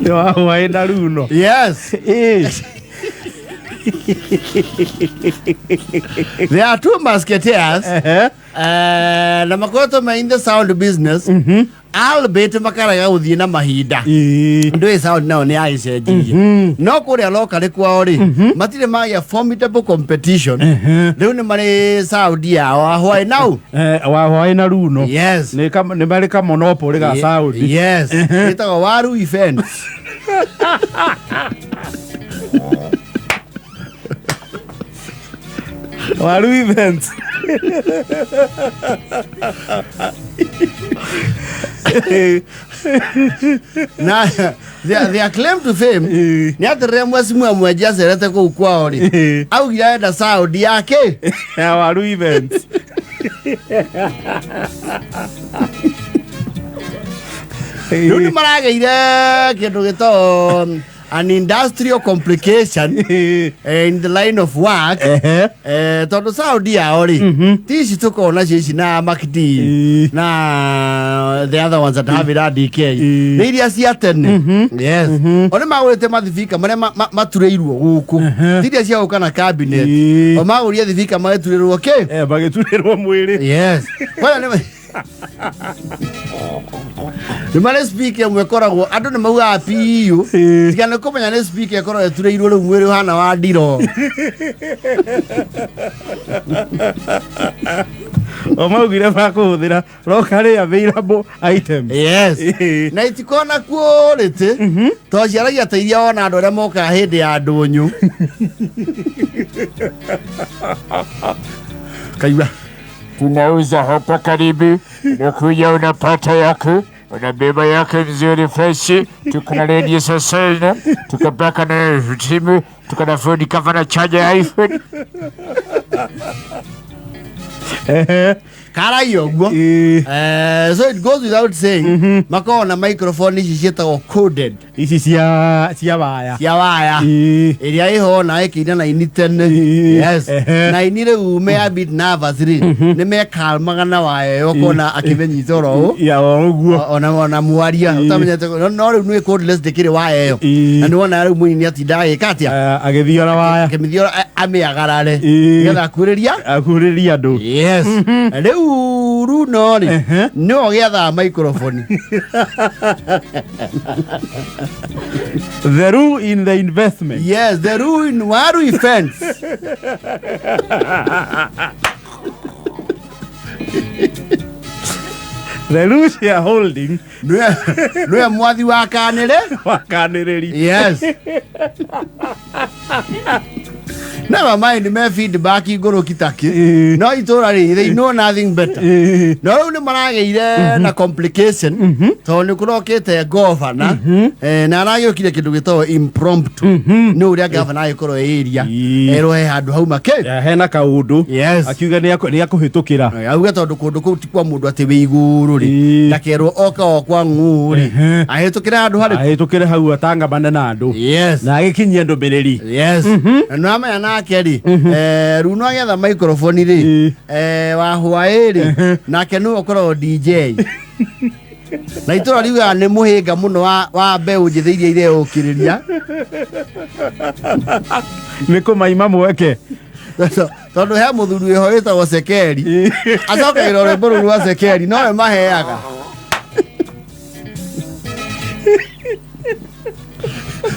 Nĩ wa hwaĩ na runo. Yes. Ĩĩ. There are two musketeers. Ehe. Na makoretwo me in the sound business, albeit makarega gũthiĩ na mahinda. Ndũĩ sound nayo nĩ yagĩcenjirie, no kũrĩa locally kwao rĩ, matirĩ magĩa formidable competition. Rĩu nĩ marĩ sound yao ahwaĩ nau. Wa hwaĩ na runo. Yes. Nĩ marĩ ka monopoly ga sound. Yes, ĩtagwo Waru Events. Waru Events. Na their claim to fame nĩ atĩ rĩrĩa mwecimua mwenji acerete kũu kwao rĩ, augire arenda sound yake ya Waru Events. Rĩu nĩ maragĩire kĩndũ gĩtagwo an industrial complication in the line of work. Tondũ sound yao rĩ, ti ici tũkoragwo nacio ici na Macd na the other ones that have it at DK, nĩ iria cia tene. Yes, o nĩ magũrĩte mathibika marĩa maturĩirwo gũkũ, ti iria cia gũka na cabinet. O magũrire thibika magĩturĩrwo kĩ? Magĩturĩrwo mwĩrĩ. Yes, kwaya nĩ nĩ marĩ speaker ĩmwe ĩkoragwo andũ nĩ maugaga piũ, tiga nĩ kũmenya nĩ speaker ĩkoragwo ĩturĩirwo rĩu mwĩrĩ ũhana wa ndiro. O maugire makũhũthĩra locally available items. Yes. Na itikorwo na quality, tondũ ciaragia ta iria wona andũ arĩa mokaga hĩndĩ ya ndũnyũ kaigua. Tunauza hapa karibu, unakuja unapata yako, unabeba yako mzuri freshi. Tuko na radio sasa, tuko mpaka na simu, tuko na phone cover na charger ya iPhone. Karagia ũguo. So it goes without saying makoragwo na microphone ici ciĩtagwo coded. Ici cia waya. Cia waya. Ĩrĩa ĩho na ĩkĩina na ini tene. Yes. Na ini rĩu me a bit nervous rĩ, nĩ mekalmaga na waya ĩyo, ũkona akĩmenyita oro ũũ. Ya o ũguo. Ona mwaria ũtamenyete, no rĩu nĩ cordless, ndĩkĩrĩ waya ĩyo. Na nĩ wona rĩu mũini atinda agĩka atĩa? Agĩthiora waya. Akĩmĩthiora amĩagarare nĩgetha akuĩrĩria akuhĩrĩria andũ. Yes, rĩu Runo rĩ, nĩwe ũgĩethaga microphone. The rule in the investment. Yes, the ruin Waru Events. The rule shareholding. Nĩwe mwathi wa kanĩrĩ. Wakanĩrĩri. Yes, never mind, me feedback ngũrũki takĩ, no itũra rĩ, they know nothing better. No rĩu nĩ maragĩire na complication, tondũ nĩ kũrokĩte governor, na aragĩũkire kĩndũ gĩtagwo impromptu, nĩ ũrĩa governor agĩkorwo ĩ area erwo he handũ hauma kĩ. Ya, hena kaũndũ. Yes. Akiuga nĩ akũhĩtũkĩra. Auge tondũ kũndũ kũu ti kwa mũndũ atĩ wĩ igũrũ rĩ, ndakerwo oka o kwa ng'ũ rĩ, ahĩtũkĩre handũ harĩ ahĩtũkĩre hau atangamane na andũ na agĩkinyie ndũmĩrĩri. Yes, na nĩwamenya nake rĩ, Runo agĩetha microphone rĩ, wa hwaĩ rĩ, nake nĩwe ũkoragwo DJ, na itũra riugaga nĩ mũhĩnga mũno wa mbeũ njĩthĩ iria ireyũkĩrĩria. Nĩ kũmaima mweke. Tondũ he mũthuri wĩho wĩtagwo Cekeri, acokagĩra rwĩmbo rũu rwa Cekeri, nowe maheaga.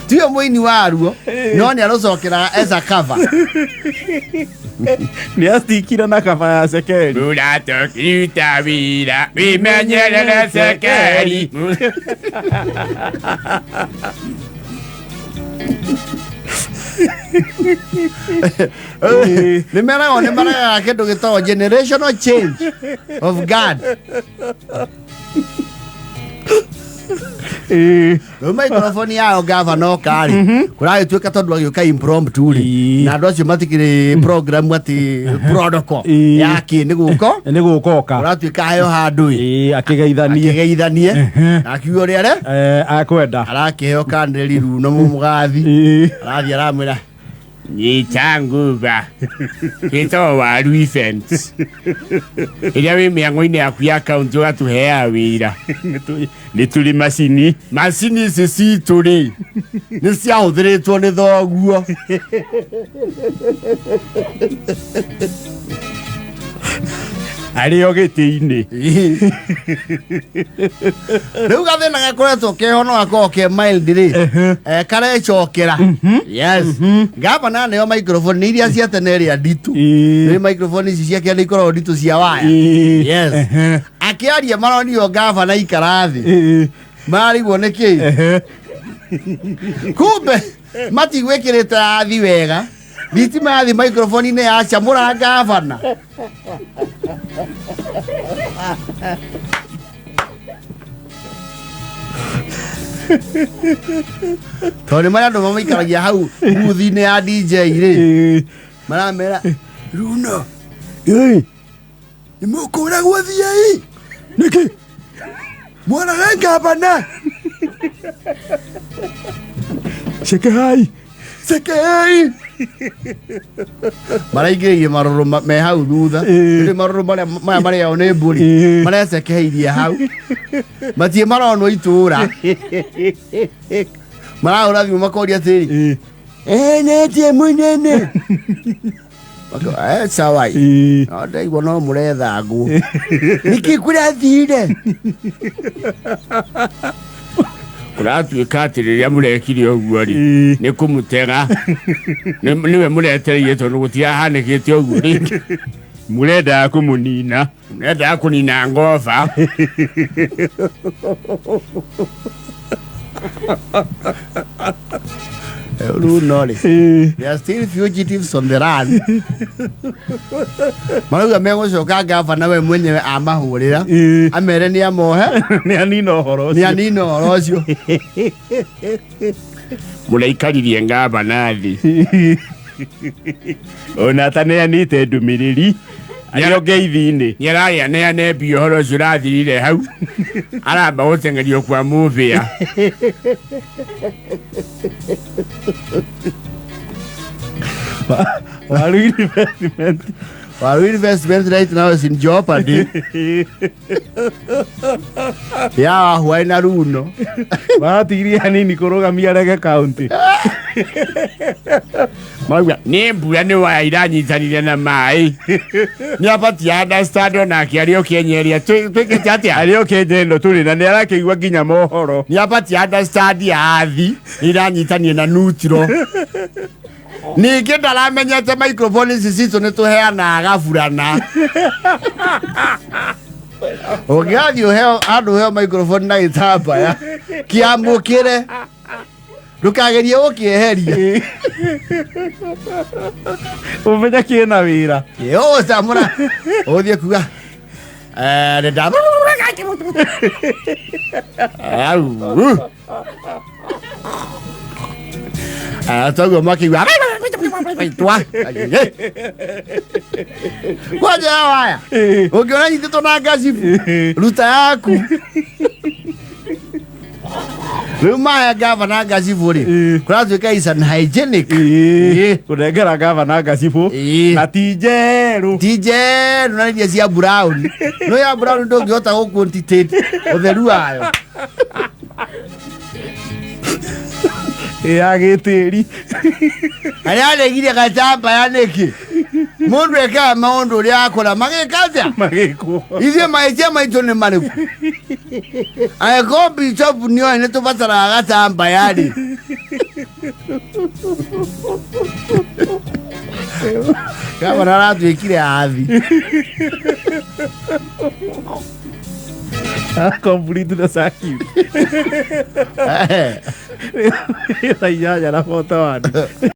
Tiwe mũini waruo, no nĩ arũcokeraga as a cover. Nĩ atikire na kaba ya Cekeri. Mũratũkiruta wĩra wĩmenyerere Cekeri. Nĩ meragwo nĩ maregaga kĩndũ gĩtagwo generational change of God. Rĩu microphone yao gavana oka rĩ, kũragĩtuĩka tondũ agĩũka impromptu rĩ, na andũ acio matikĩrĩ program atĩ protocol yake nĩ gũko Nĩ gũkoka. Kũratuĩka heo handũ ĩ. Akĩgeithanie. Akĩgeithanie na akiuga ũrĩa akwenda. Arakĩheo kanĩrĩri Runo mũmũgathi, arathiĩ aramwĩra Nyita nguba ĩtagwo Waru Events ĩrĩa wĩ mĩang'o-inĩ yaku ya kaunti ũgatũheaga wĩra. Nĩ tũrĩ macini. Macini ici citũ rĩ, nĩ ciahũthĩrĩtwo nĩ thoguo. Arĩ o gĩtĩ-inĩ. Rĩu gathĩna gakoretwo keho no gakorwo ke mild rĩ, karecokera. Yes, gavana nĩyo microphone nĩ iria cia tene ĩrĩa nditũ. Nĩ microphone ici ciake nĩ ikoragwo nditũ cia waya. Yes. Akĩaria maronio gavana ikara thĩ, mararigwo nĩ kĩ kumbe matigwĩkĩrĩte rathi wega, thitima yathi microphone-inĩ yacamũra gavana. Tondũ nĩ marĩa andũ mamaikaragia hau booth-inĩ ya DJ rĩ, maramera Runo nĩ mũkũragwo, thiĩi Nĩkĩ? Mwarage gavana. Cekehai. Cekei maraingĩrĩirie marũrũ me hau thutha. Nĩ marũrũ marĩa maya marĩao nĩ mbũri. Marecekeirie hau, matiĩ maronwo itũra, marahũra thimũ makoria atĩrĩ, "Ĩ, nĩtie mũnene?" Sawa. No ndaigua no mũrethangwo, nĩkĩ kũrathire? Kũratuĩka atĩ rĩrĩa mũrekire ũguo rĩ, nĩ kũmũtega. Nĩwe mũretereire tondũ gũtirahanĩkĩte ũguo rĩngĩ. Mũrendaga kũmũnina. Mũrendaga kũnina ngova. Rĩu no rĩ, they are still fugitives on the run. Marauga megũcoka gavana we mwenyewe amahũrĩra, amere nĩ amohe. Nĩ anina ũhoro nĩ ũcio. Anina ũhoro ũcio. Mũraikaririe ngavana thĩ. Ona ataneanĩte ndũmĩrĩri arĩ o ngeithi-inĩ. Nĩ ararĩa neane mbia, ũhoro ũcio ũrathirire hau, aramba gũteng'erio kwa mũbĩa. Waru Investment. Waru Investment right now is in jeopardy ya Wahwai na Runo. Maratigirie hanini kũrũgamia rege kaunti. Marauga nĩ mbura, nĩ waya iranyitanire na maĩ. Nĩ abatie understand onake arĩ o Kenya ĩrĩa twĩkĩte atĩa. Arĩ o Kenya ĩno tũrĩ na nĩ arakĩigua nginya mohoro. Nĩ abatie understand yathi nĩ iranyitanie na nutiro, ningĩ ndaramenyete microphone ici citũ nĩ tũheanaga gaburana. Ũngĩgathiĩ ũheo handũ ũheo microphone na gĩtambaya kĩamũkĩre, ndũkagerie gũkĩeheria. Ũmenye kĩna wĩra. Ũgũcamũra ũthiĩ kuga, "Eh, nĩ nda Au." Toguo makiuga twa kwanja ya waya ũngĩona nyitĩtwo na ngacibu, ruta yaku. Rĩu mahe gavana ngacibu rĩ, kũratuĩka is unhygienic. Kũnengera gavana ngacibũ na ti njerũ. Ti njerũ na iria cia brown, no ya brown ndũngĩhota gũ quantitate ũtheru wayo. Ya gĩtĩri. Arĩa aregire gatambaya nĩkĩ? Mũndũ ekaga maũndũ ũrĩa akora magĩka atĩa? Magĩkwo. Ithuĩ mahĩtia maitũ nĩ marĩkũ? Angĩkorwo bishop nĩoĩ nĩ tũbataraga gatambaya rĩ, gavana aratuĩkire athi. Complete the circuit. 8:41.